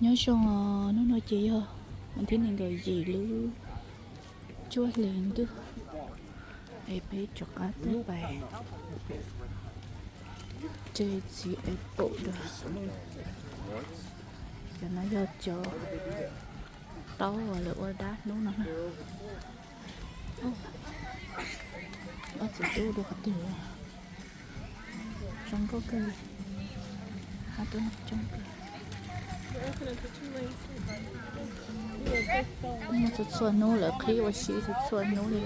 Nyob zoo, hnub no ces yog vas thib nees nkaum yim lub cuaj hli ntuj, es peb rov qab tuaj pais nrog txiv es pom dua. Cov no yog cov taub uas lawv ua dab hnub no na. Ob txiv tub dua qhov twg? Zoo nkauj kawg li. Ob tub coob kawg. Muaj txhua txhua hnub lawv qhib ua si txhua txhua hnub li.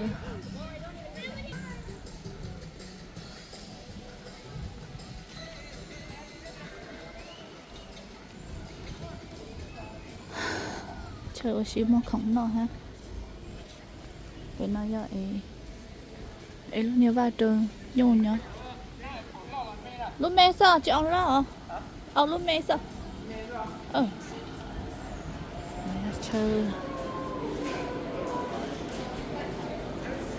Chaw ua si muaj khoom noj hab. Pem no yog es lub niag vaj rau nyuj nyob. Lub me xwb tsis au loj, au lub me xwb. Chaw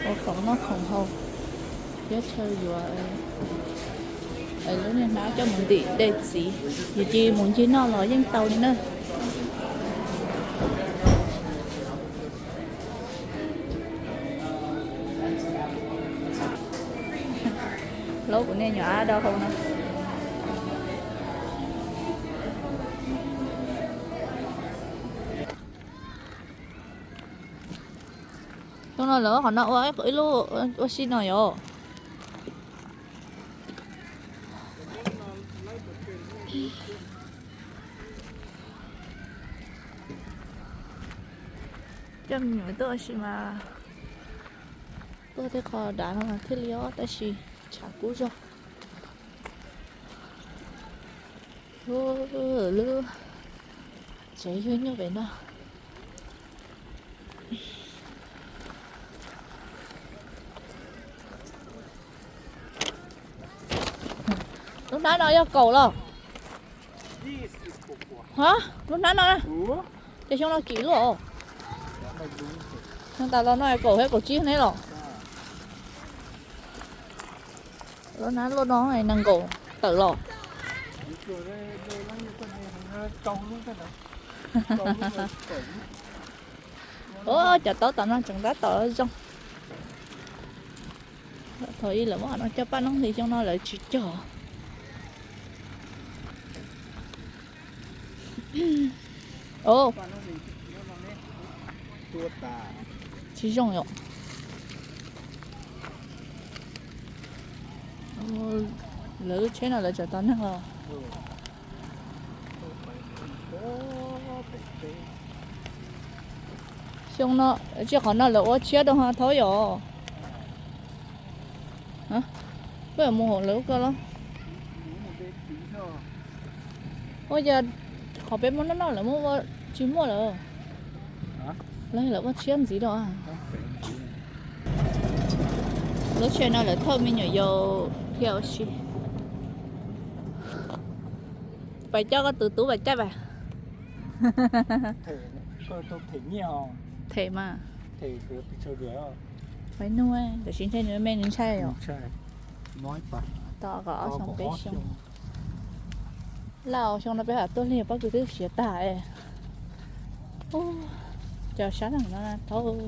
ua khoom noj khoom haus thiab chaw yuav lub niag hnab coj mus ntim dej txiv, yus cia mus ncig noj los yeej tau li na. Hlub kuv niag nyuam ab dau hau no. Xyoo no lawv qhov no ua ib lub ua si no yom. Coj me nyuam tuaj ua si mas tuaj tej qho dav no mas thiaj li os, tab sis tshav kub zog. Lub tsev ywg nyuj pem no. Lub hnab no yog kaum los? Ha, lub hnab no na. Ces xyoo no kim luaj os. Xyoo tas los no kaum thiab kaum tsib neb los. Lub hnab luaj no nees nkaum tawm los. Cov taub tom no tseem tab tom zoo. Thaum ub lawv muab qhov no cog paj noob hlis, xyoo no lawv tsis cog. Tsis zoo yom. Lawv lub tsheb no lawv tseem tos neeg os. Xyoo no tsis, qhov no lawv ua tshiab rau ho thaub yom. Koj yuav mus hauv lawv lub ko los? Ua cas qhov peb muab noj noj lawv muab ua tsis muaj lawm? Lawv ua tshiab ntxiv rau. Lub tsheb no lawv thauj me nyuam yaus thiab ua si. Pais coj koj tus tub pais caij pais. Them mas. Pais nug, tam sim ntshai nws me nws ntshai os. Tos kom ob xyoo peb xyoo. Laj xyoo no peb ham tuaj lig pob kws twb siav tag. Cov sab no thaub.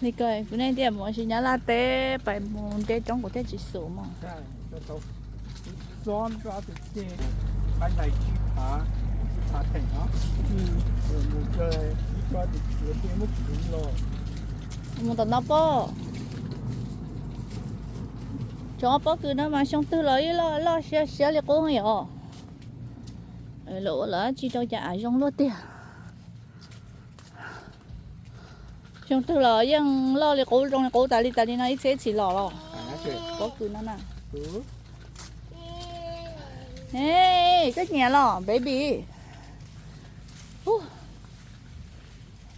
Li ko kuv nej tias mus ua si Nyab Laj teb, pais mus nce roob kuv thiaj tsis xum mog. Mus tom no pob. Tsoom pob kws no mas xyoo twg los yeej loj loj siab siab li qub yom. Lawv ua lawv tsis rau cas av zoo luaj tiag. Xyoo twg los yeej loj li qub zoo li qub tas li tas li no ib txhia ib txhis los los. Pob kws no na. Koj nyiam los baby?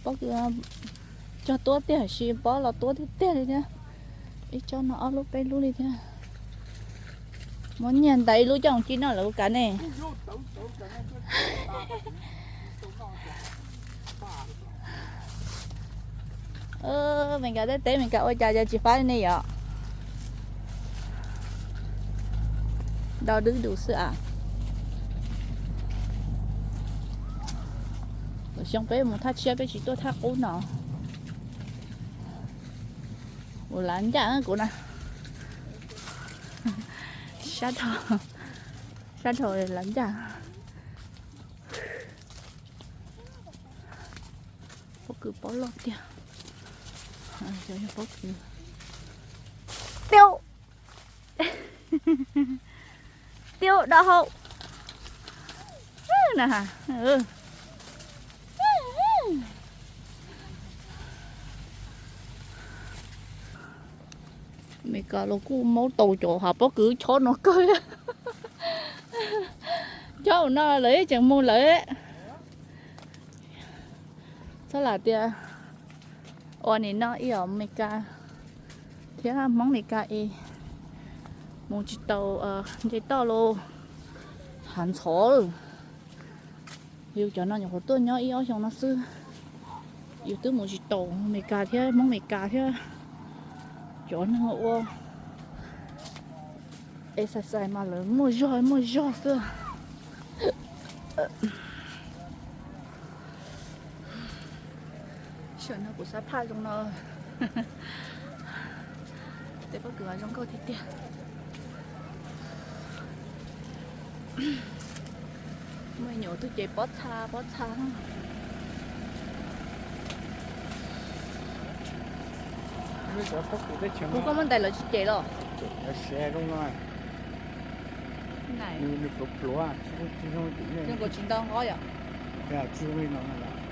Pob kws cog tuab tiag, sis pob los tuab tiag tiag li thiab. Ib tsob no ob lub peb lub li thiab. Muab nyiag ntais ib lub coj mus ci noj lawv kuv kav ne. Meskas teb teb Meskas ua cas cas tsis fab li ne yom? Do dwb dus xwb as. Lwm xyoo peb mus thaj tshiab peb tsis tuaj thaj qub no. Ua lav ncaj kuv na. Sab dhau, sab dhau lav ncaj. Pob kws pob loj tiag. Pob kws. Tiau. Tiau dau hau. Meskas los kuj maub tau cov hav pob kws chob no kawg. Chob no lawv tseem mus lawm. Txhob lam tias ua nim no ib yam Meskas thiab Hmoob Meskas es mus tsis tau nce toj los hav ntxhov. Yus cov no nyuam qhuav tuaj nyob ib ob xyoo no xwb, yus twb mus tsis tau Meskas thiab Hmoob Meskas thiab cov neeg ua exercise mas lawv muaj zog muaj zog xwb. Sawm no kuv xav phaj zoo no. Tej pob kws zoo nkauj tiag tiag. Muaj nyuam tus ces pob txha pob txha. Kuv koj muab ntais lawv tsis ces los. Nws pluav pluav, zoo nkaus tsis ntau nqo yom. Tsis zoo li no.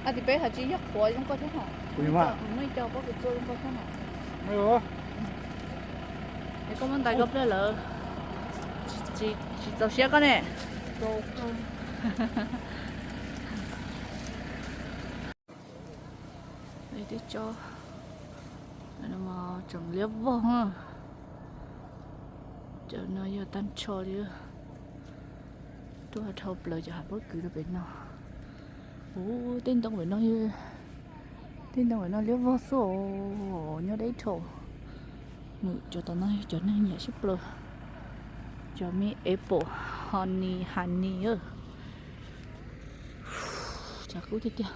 Ab, tim peb hais tsis yog qhuav zoo nkauj thiab hos. Muaj ib co pob kws txua zoo nkauj thiab hos. Es koj muab ntais koj pliag lawv tsis txaus siab koj ne. Teb tsob no tseem liab vog. Cov no yog tag nrho li. Tuaj dhau plaws cov hav pob kws rau pem no. Ub, tej ntoo pem no, tej ntoo pem no liab vog xwb os, nyob deb dhau. Nws cov tom no yog cov neeg nyiam sib plaws. Cov me apple honey honey. Tshav kub tiag tiag.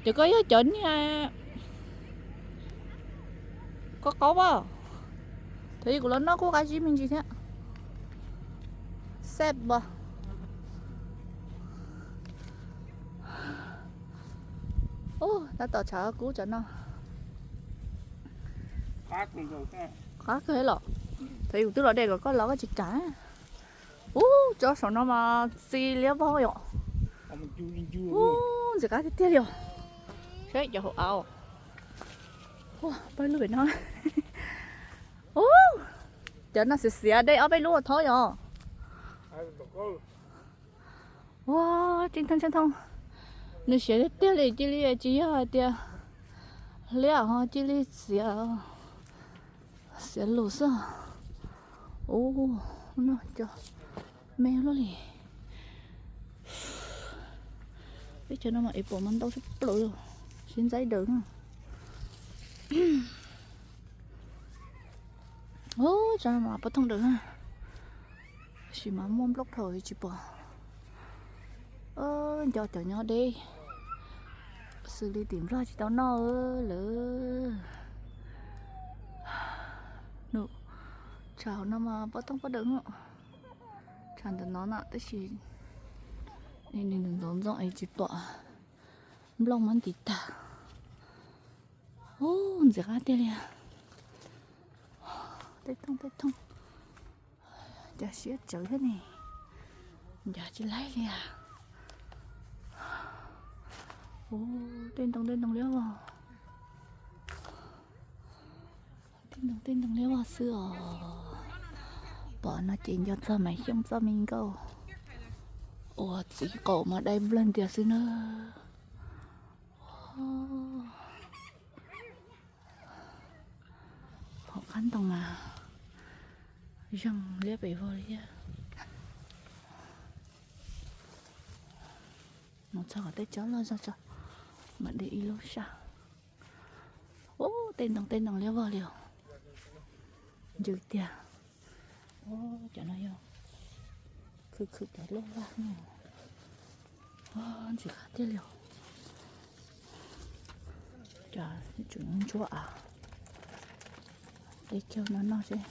Cov koj yog cov niag qaub qaub as. Thaum ub kuv los noj kuj qab zib me ntsis thiab. Xab as. Ub, tab tom tshav kub tsam no. Qab kawg los. Thaum ub kuv twb los de kom koj los koj tsis kam. Ub, tsob saum no mas txi liab vog yom. Ub, ntxim qab tiag tiag li os. Saib cov hauv av. Ua, pawg lug pem no. Ub, cov no xiav xiav de ob peb lub thob yom. Ua, tseeb thooj tseeb thooj. Nws siav tiag tiag li, cia li tsis yog hais tias liab ho cia li xiav, xiav lus xwb. Ub, no cov me luaj li. Teb chaws no mas apple mas ntau tshaj plaws, sib ntxaib daws na. Ub, tsob no mas pob thooj daws na. Tab sis mas muaj nplooj dhau tsis pom. Nco cov nyob deb, xws li tim Nplog tsis tau noj lawm. Nws, tshav hauv no mas pob thooj pob daws. Tshav ntawm no na tab sis nws ntxoov ntxoo es tsis pom. Nplooj muab ntiv tag. Ub, ntxim qab tiag li. Tej thooj tej thooj. Cas siab tsawv thiab ne. Ncav tsis laib li as. Ub, tej ntoo tej ntoo liab vog. Tej ntoo tej ntoo liab vog xwb os. Pom no ces nco txog Maiv Xyooj txoj me nkauj uas txiv qaum mas dai nplawg ntias xwb na. Hauv qab ntoo mas zoo liab pem vog li thiab. Mus txog kom tej tsob loj zog tso, mam de ib lub saj. Ub, tej ntoo tej ntoo liab vog li os. Ntsws tiag. Cov no yog khwv khwv cov loj vag no. Ntxim qab tiag li os. Cov tsum ntsuab av. De kiag no noj seb.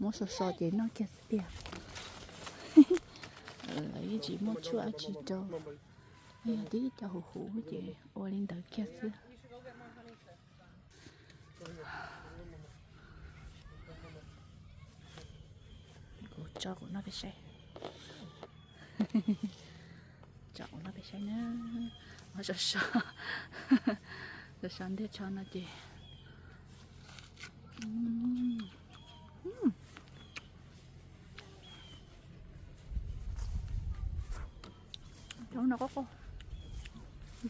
Muab so so ces noj kiag xwb tiag. Lawv yeej tsis muaj tshuaj dab tsi rau. Yog tib cov huv huv ces ua li ntawd kiag xwb. Kuv tso kuv noj peb saib. Tso kuv noj peb saib na. Muab so so, so so ntej tsho no ces. Cov no qub qub,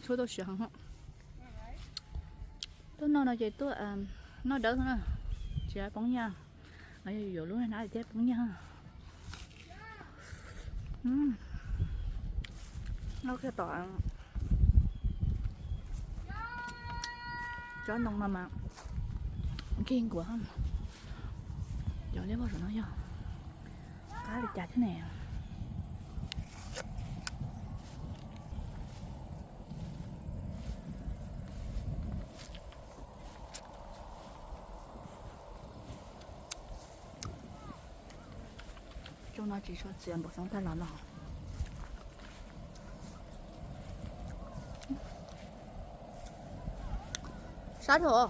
tshuaj tau siav heev. Tuaj noj no ces tuaj noj dawb na, tsis poob nyiaj. Yog yuav lub hnab thiab poob nyiaj. Noj kiag tom tsob ntoo no mas kig nkuav. Cov liab vog saum no yog qab li cas thiab ne. Rooj no tsis tshua txias npaum xyoo tag los no. Sab dhau.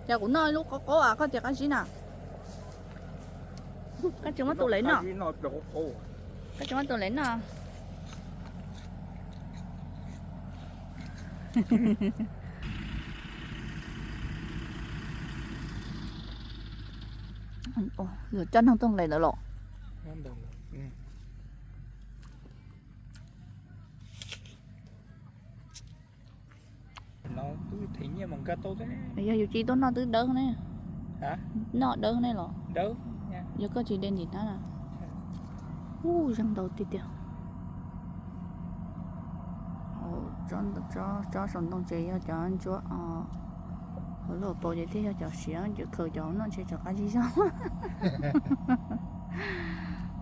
Ces kuv noj lub qaub qaub as, koj tias qab zib na. Koj tsis muab tus lev noj. Koj tsis muab tus lev noj. Yuav coj neeg tuaj nqes ntawd los? Yog yus tsis tuaj noj twb dawb ne. Noj dawb ne los? Yog koj tsis de ntim hnab na. Ub, zeeg ntau tiag tiag. Tsob saum ntoo ces yog cov ntsuab os. Hauv lub hauv paus ces thiaj yog cov siav, cov khaws cov hauv no ntshe cov qab zib zog.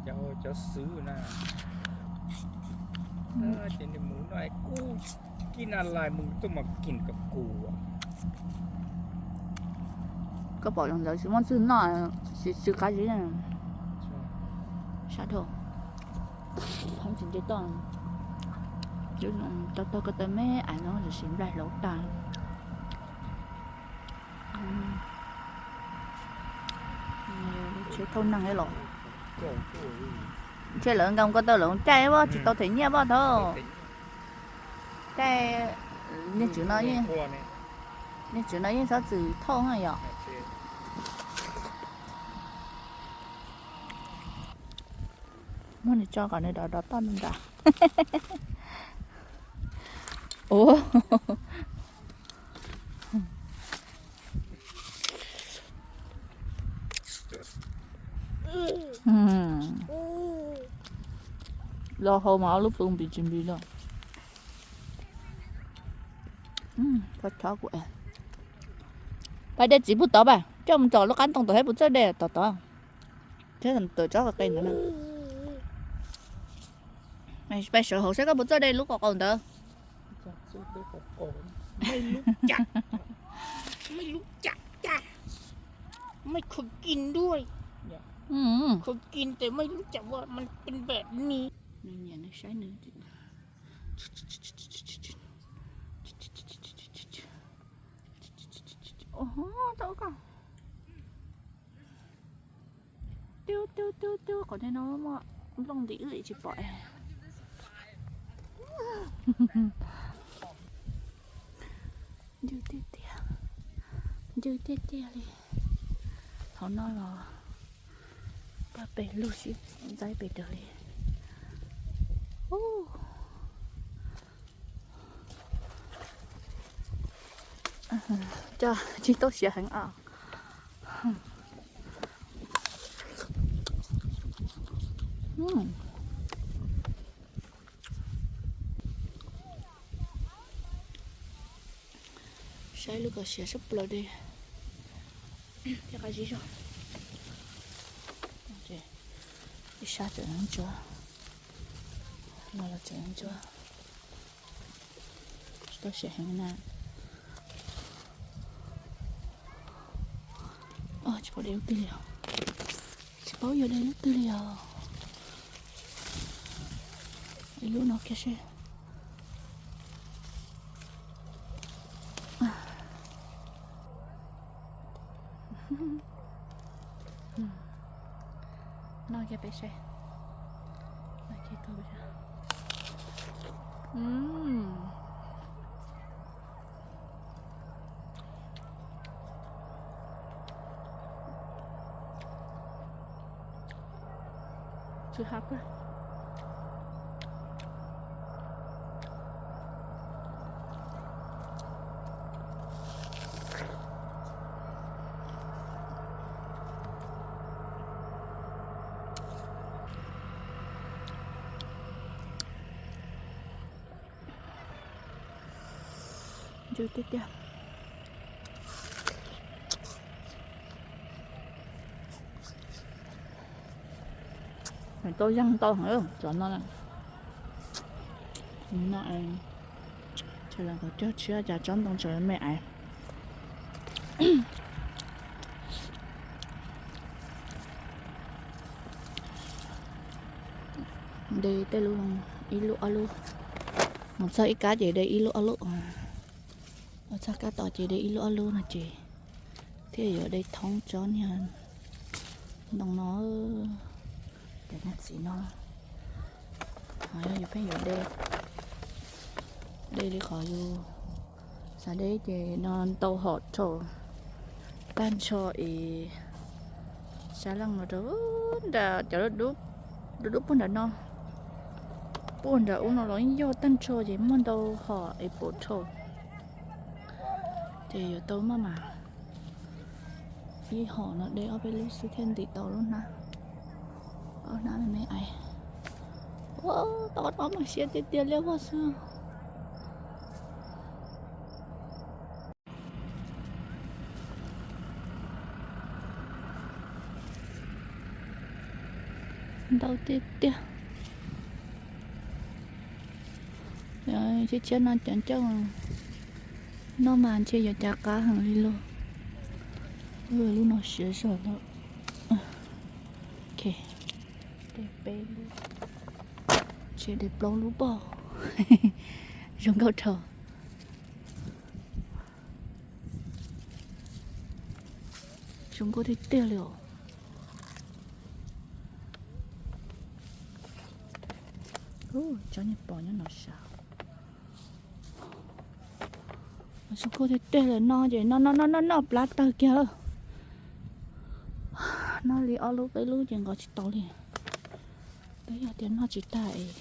Cov xwb na. Ces nws mus no kuj kib na lais mus tuaj mas kim kom kuv. Koj pom cov ntawd tsis muaj ntxwg noj, tsis qab zib. Sab dhau. Phoob tsis nce toj. Tau tau ko taw me ais no tsis nplaig hlauv tag. Tsheb thauj neeg los. Ntshe lawv nkaus ko taw lawv caij voj tsis tau them nyiaj voj thaub. Caij, niag tswv no, niag tswv no yeej txhob txwm thauj na yom. Muab nws tso kom nws dov dov toj nrad. Ua los hau mas ob lub plhu npis tsis npis lawm. Pais de txiv pug tod pais coj mus tsom lub qab ntoo tom thiab pug txawj de tom tod. Thiab tawm tsob qe ntawd na. Pais sawv hauv saib koj puas txawj de lub qau qau ntawd. Mej lub cas cas, mej khaws kis ntuj, khaws kis tes mej lub cas ua mas pes npem ni. Nws nyiam nws saib nws. Tau ko. Tiw tiw tiw tiw, qhov no muaj nplooj ntim wb tsis pom. Ntws tiag tiag, ntws tiag tiag li. Qhov no los paj pem lug sib ntxaib pes daws li. Coj tsis tau siav heev os. Saib lub ko siav sab plaws li. Thiab qab zib zog. Ib sab tseem ntsuab, no los tseem ntsuab. Tsis tau siab heev na. Tsis paub de lub twg li os. Tsis paub yuav de lub twg li os. Ib lub no kiag seb. Noj kiag peb saib. Tsis hab. Ntxim tiag tiag. Tau yeej ntau heev cov no. No, tsam los kaum cuaj tshiab cas tsob ntoo tseem me aiv. De tej lub, ib lub ob lub. Mus txog ib kab ces de ib lub ob lub. Mus txog kab tod ces de ib lub ob lub no ces thiaj yuav de thoob tsob niag ntoo no, cov niag txiv no. Ho yog yus pheej yuav de, de li qhov yus xav de ces no ntau hom rhaum tag nrho es sab leej los rau nram cov dub dub puag nram no, puag nram ub no los yog tag nrho ces muaj ntau hom es pum rhaum. Ces yuav tau maj mam ib hom no de ob peb lub xwb thiaj ntim tau lub hnab, ob hnab me me aiv. Ua, tau no mas siab tiag tiag liab vog xwb. Ntau tiag tiag. Tshiab tshiab no cov ncauj no mas ntshe yuav cav qab heev li lauj. Lub no siav zog no. Ok, de peb lub, ntshe de plaub lub pob. Zoo nkauj dhau. Zoo nkauj tiag tiag li os. Tsob niag pom nyob no sav. Zoo nkauj tiag tiag li no ces noj noj noj noj noj plab tawg kiag lawm. Noj li ob lub peb lub ces nqos tsis tau li. Twb yog tias noj tsis tag es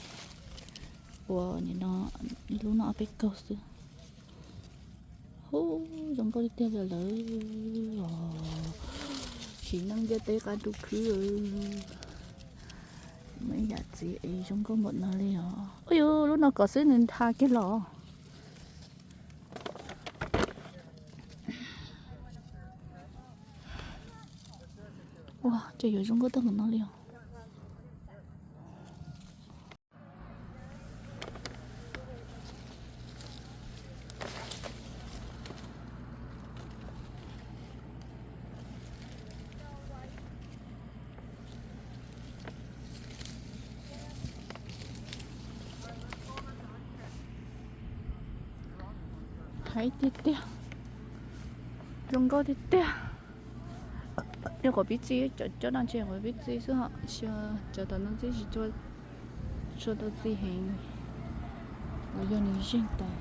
ua nim no ib lub noj ob peb kaug xwb. Hu, zoo nkauj tiag tiag li lawm os. Sim neej ntiaj teb qab ntuj khwb, muaj ib yam txiv es zoo nkauj npaum no li os. Ub yus, lub no kom xwb nws ntha kiag los. Ua, ces yuav zoo nkauj tag npaum no li os. Hais tiag tiag, zoo nkauj tiag tiag. Yog quav pib txi, cov no ntshe quav pib txi xwb hos, cov tom no txi tsis tshua tau txi heev, los yog nws zeeg tau.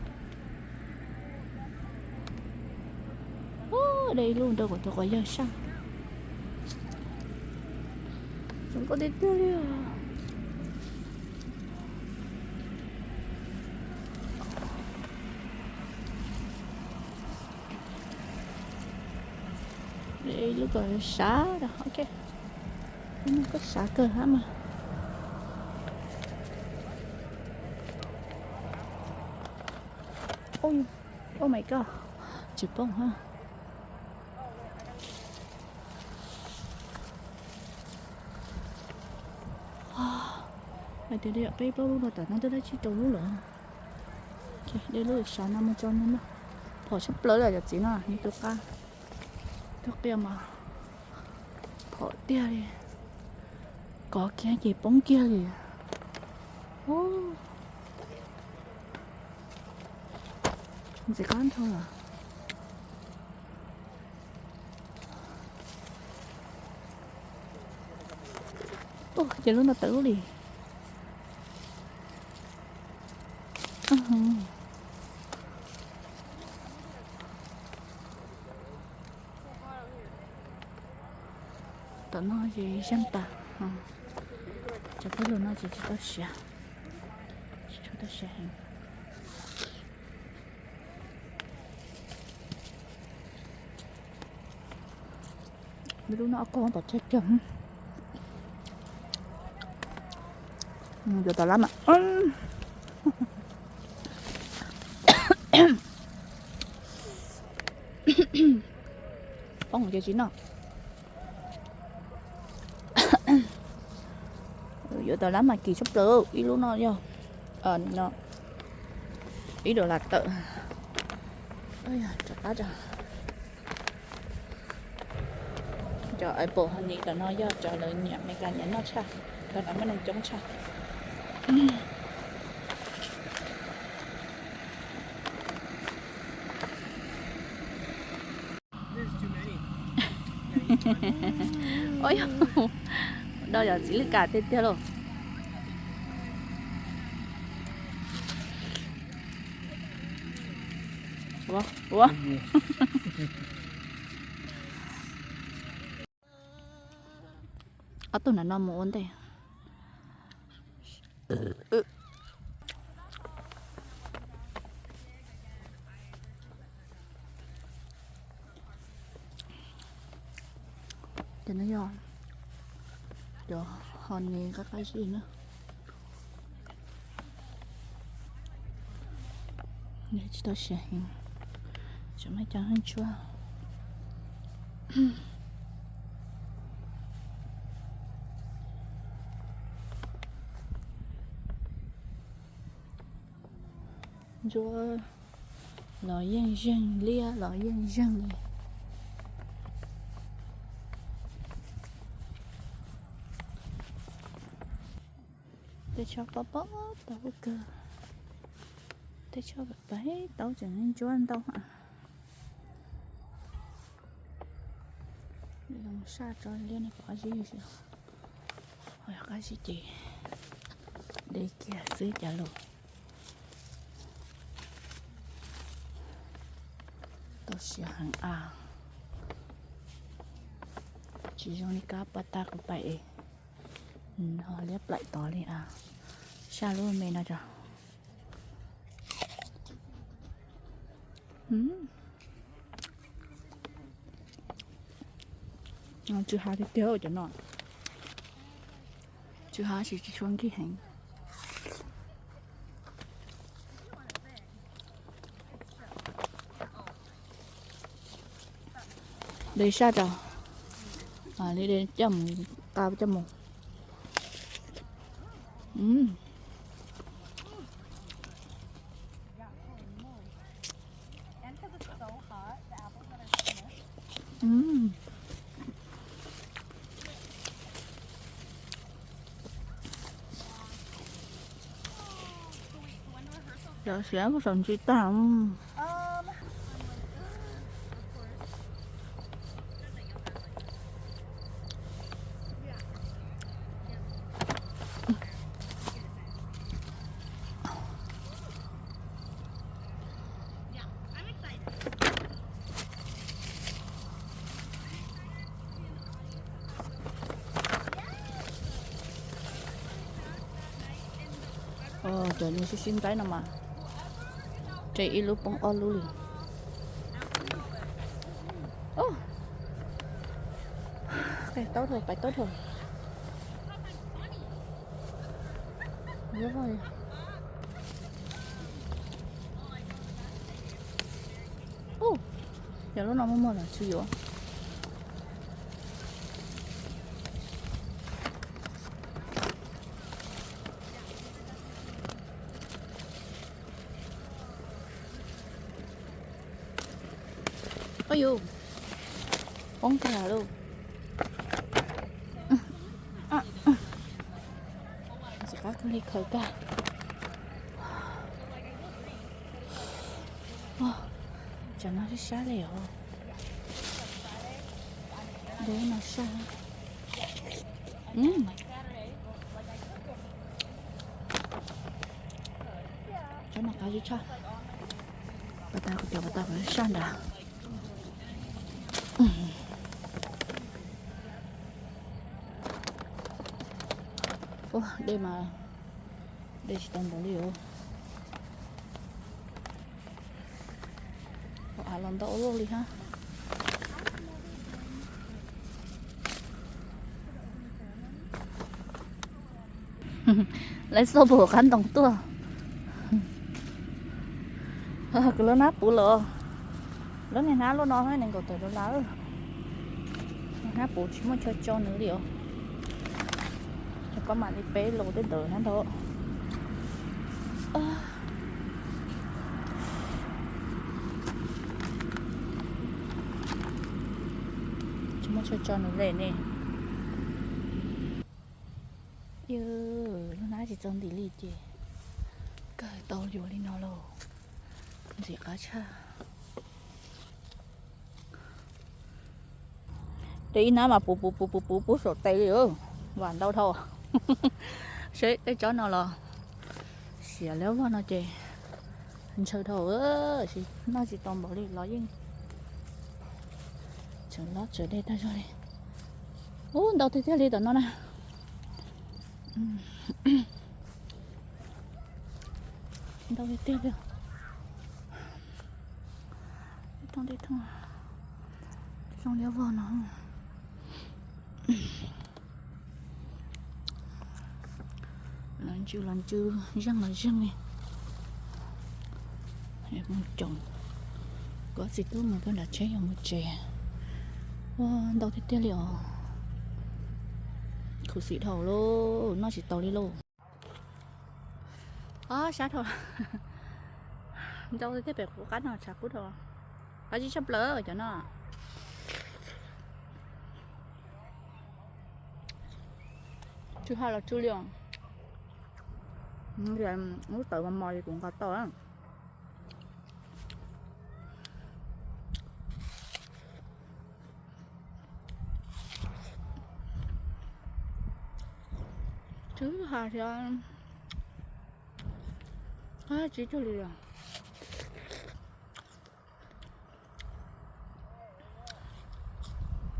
De ib lub rau kuv tus quav yawg saib. Zoo nkauj tiag tiag li. Lub kom sav, ok, lub koj sav kawg hab mas. Oh my god, tsis poob hab. Tias de peb plaub lub no tam no twb dab tsi rau lub lawm. De lub sav no mus tso noj. Phom tshaj plaws li cov txiv no, nws tus qab, tus qia mas phom tiag li. Kov kiag ces poob kiag li. Ntxim qab nrho lawm. Ces lub no tawm lub li. Tom no ces zeeg tas. Cov peb lus no ces tsis tau siav, tsis tau siav heev. Lub no ob qho pom tseg kiag. Yuav tau lab mas. Poob ces tsis noj. Yuav tau lab mas kim tshaj plaws, ib lub no yog no ib dollar tawm. Rov qab tso. Cov apple honey tom no yog cov lawv nyiam, Meskas nyiam noj tshaj, cov no muaj neeg coob tshaj. Ua, do cov txiv lwj kam tiag tiag lauj. Ua, ua. Ob tug nram no mus ua ntej. Cov no yog cov honey qab qab zib na. Tsis tau siav heev, tseem muaj cov ntsuab. Ntsuab los yeej zeeg, liab los yeej zeeg li. Tej tsho pob pob taub kawg. Tej tsho pem taub tseem ntsuab ntau. Zoo saj tso liab no pom qab zib li. Ho yog qab zib ces de kiag xwb cas lus. Tau siav heev a. Tsis zoo li kab paj tag kuv pais es no liab plaim tod li a. Saj lub me no tso. Tsw hav tiag tiag cov no. Tsw hav tsis tsis tshua nkig heev. De saj tso. Li de coj mus, qa coj mus. Cov siav kuj txaus ntsim tag. Cov nws sib sib nplaib no mas, tseg ib lub poob ob lub li. Taub dhau, pais taub dhau. Yog lub no muaj muag los tsis yuav. Yus, poob kag lawm. Ntxim qab kawg li, khaws kag. Tsam no sab sab li os. Lub no sab. Tsob no qab tshaj. Pas tas kuv cov pas tas kuv sab nrad. Ua dej mas, dej tsis tau npaum li os. Av los ntau ua luaj li hab. Lawv xauj puag qab ntoo tuaj. Kuv lub hnab puv lawm. Lub niag hnab lub no nees nkaum tawm dollar. Hnab puv tsis muaj chaw tso nws li os. Cov koj mam li peb los tej ntawd hnab ntau. Tsis muaj chaw tso nws li ne. Yog lub hnab tsis txaus ntim li ces kawg tau yuav li no lauj. Ntxim qab tshaj. Tej ib hnab mas puv puv puv puv puv puv saum tes li, vam ntau dhau. Seb tej tsob no los siav liab vog no ces ntshaw dhau, noj tsis tau npaum li los yeej tseem lob tseem dej tag zog li. Ub, ntau tiag tiag li tom no na. Ntau tiag tiag li. Tej thooj tej thooj zoo liab vog no. Los ntsw los ntsw, zeeg los zeeg li. Mus coom, kuv txiv tub mus kawg nram tsheb yuav mus tsev. Ua ntau tiag tiag li os. Khuv xim dhau lauj, noj tsis tau li lauj. Ob sab dhau. Ntau tiag pem kuv qab no tshav kub dhau. Qab zib tshaj plaws cov no. Tsw ha los tsw li os. Lub tawv mos mos li kuv nqa tau. Tsw ha thiab. Qab zib cuag li os.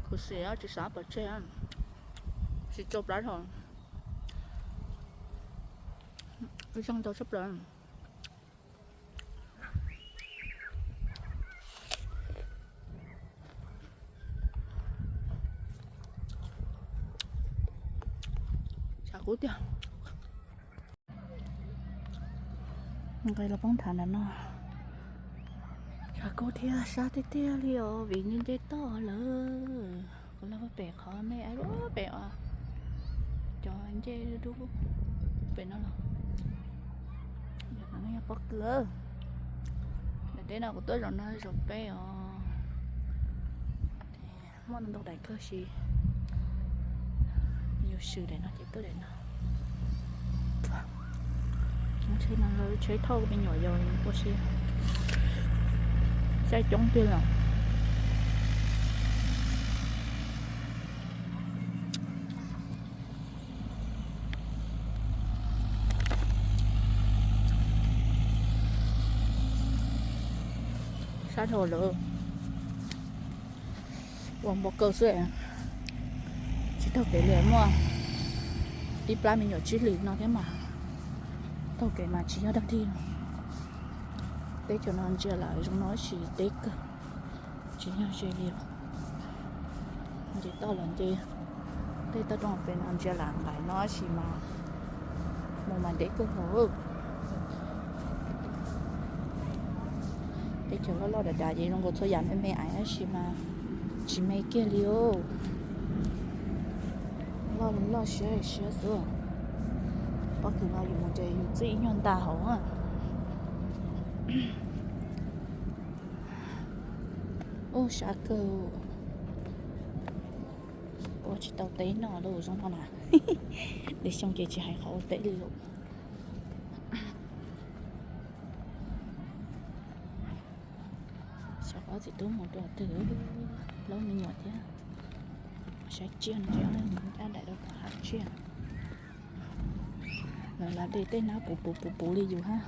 Khuv xim tsis xav pov tseg, tsis tso plab dhau. Zoo ntau tshaj plaws. Tshav kub tiag. Nqis los poob nthav ntawm no. Tshav kub thiab sab tiag tiag li os, vim nce nce toj lawm. Kuv los pem qhov me aiv lub pem os, cov ncej dub pem no los. Yog pob kws. Daim teb no kuv tuaj zaum no zaum peb os. Muaj ntau daim kawg si. Yus swm daim no ces tuaj daim no. Tsheb no lawv tsheb thauj me nyuam yaus ua si. Saib coob tiag li. Sab dhau lawm. Ua npau kaw xwb. Tsis taug kev li, muaj tib plab me nyuam tsib hlis no thiab mas taug kev mas tsis yog dog dig. Teb chaws no ntsia lam zoo no tab sis deb kawg, tsis yog ze li. Nce toj los nce, tej toj roob pem no ntsia lam nqaim no tab sis mas mus mas deb kawg nkaus. Teb chaws loj loj dav dav ces zoo nkaus txhua yam me me aiv tab sis mas tsis me kiag li os. Loj li loj siab siab xwb. Pob kws no yus mus ces yus txij ib nyuag nta hauv na. Ub, sab kawg. Ua tsis tau teb noj lawm zoo no na. Lwm xyoo ces tsis hais qhov ua teb li lawm. Xyov ob txiv tub mus dua twg, plaub me nyuam thiab. Saib tsiaj no ces ob niag mus ncaj daim rau tom hav tsiaj. Lawv los de tej hnab puv puv puv puv li yus hab.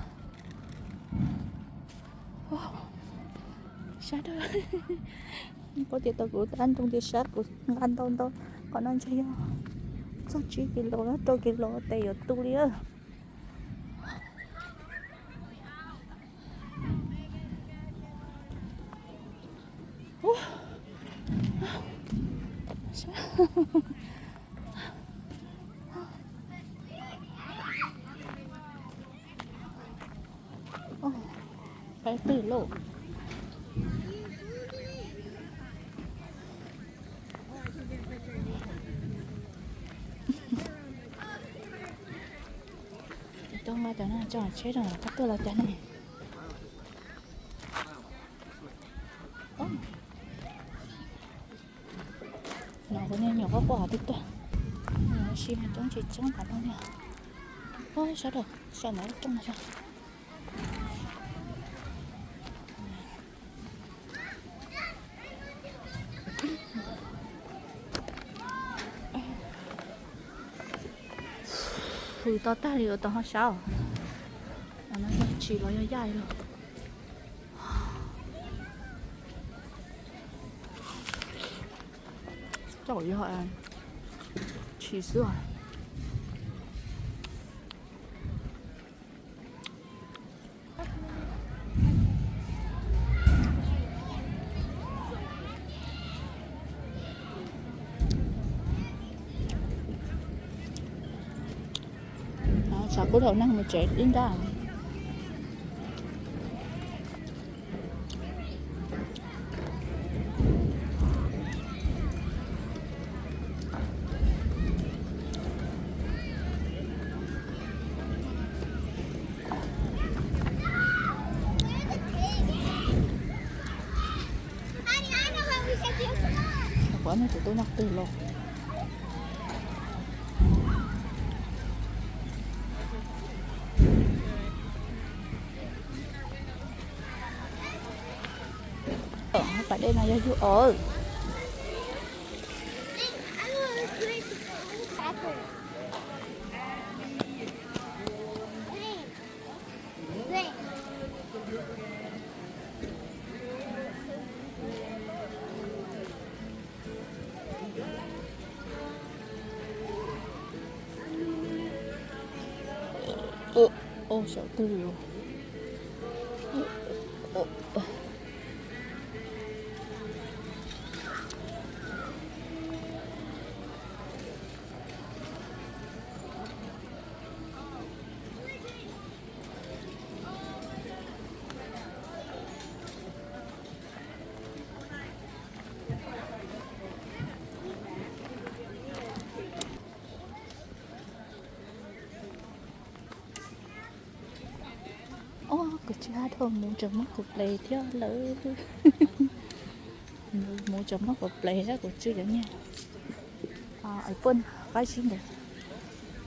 Sab dhau. Paub tias tau kuv tab nroo tias sab, kuv nqa ntau ntau. Qhov no ntshe yog txog tsib kis los rau kis los tes yuav tu li. Peb twg lauj? Coj nqa cov no tso tsheb rau qab tuaj los cas ne. No kuv niag nyuam quaj quaj twb tuaj. Si coob tsis coob qhov no niag. Sawv daws sawv ntawd tuaj no. Hws to tag li ua tau ho sab. No yog tshis los yog yaj los? Coj yog tshis xwb. Tshav kub thaum neeg mus tsev ib nrab. Kuv nej tus tub nyob twg los? Pas dej no yog yug os. Ua, ua saum twg los? Ob, kuv tsw hab dhau, muv tseem muab kuv plev thiab lawm. Muv tseem muab kuv plev thiab, kuv tsw cov niag ib puag qab zib ntawd.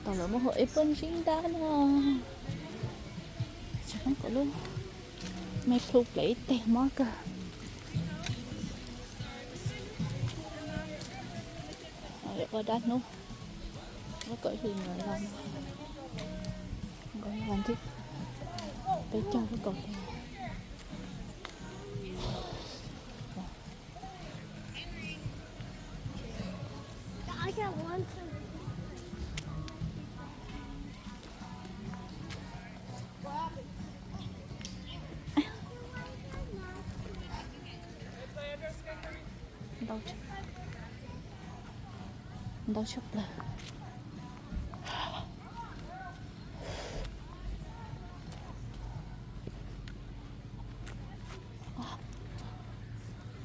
Tau lawv muab hu ib puag zib ntab no. Tseem muab kuv lub me plhu plev ib teg mob kawg. Ua dab hnub, lub kaum hli ntawd los nkaus vas thib peb caug lub kaum hli. Ntau tshaj plaws.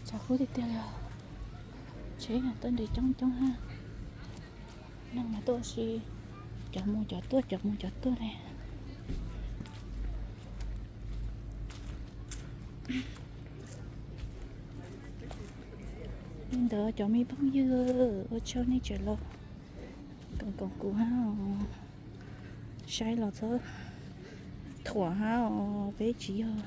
Tshav kub tiag tiag li os. Tsheb no tuaj nres coob coob hab. Neeg mas tuaj si, cov mus cov tuaj, cov mus cov tuaj li. Ntawd cov me phooj ywg, ua tsaug nej tseem los koom koom kuv hab os. Saib los txhob thuam hab os, peb tsis yog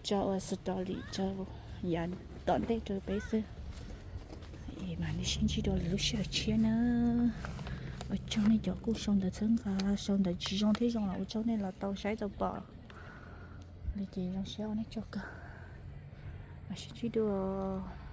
tso ua story rau yav tom ntej rau peb xwb. Es mam li sib ntsib dua lwm lub sij hawm tshiab nawb. Ua tsaug nej cov kuj sau ntawv txhawb nqa, sau ntawv tsis zoo thiab zoo los ua tsaug nej los tau saib tau pom li ces zoo siab ua nej tsaug kawg. Mam sib ntsib dua.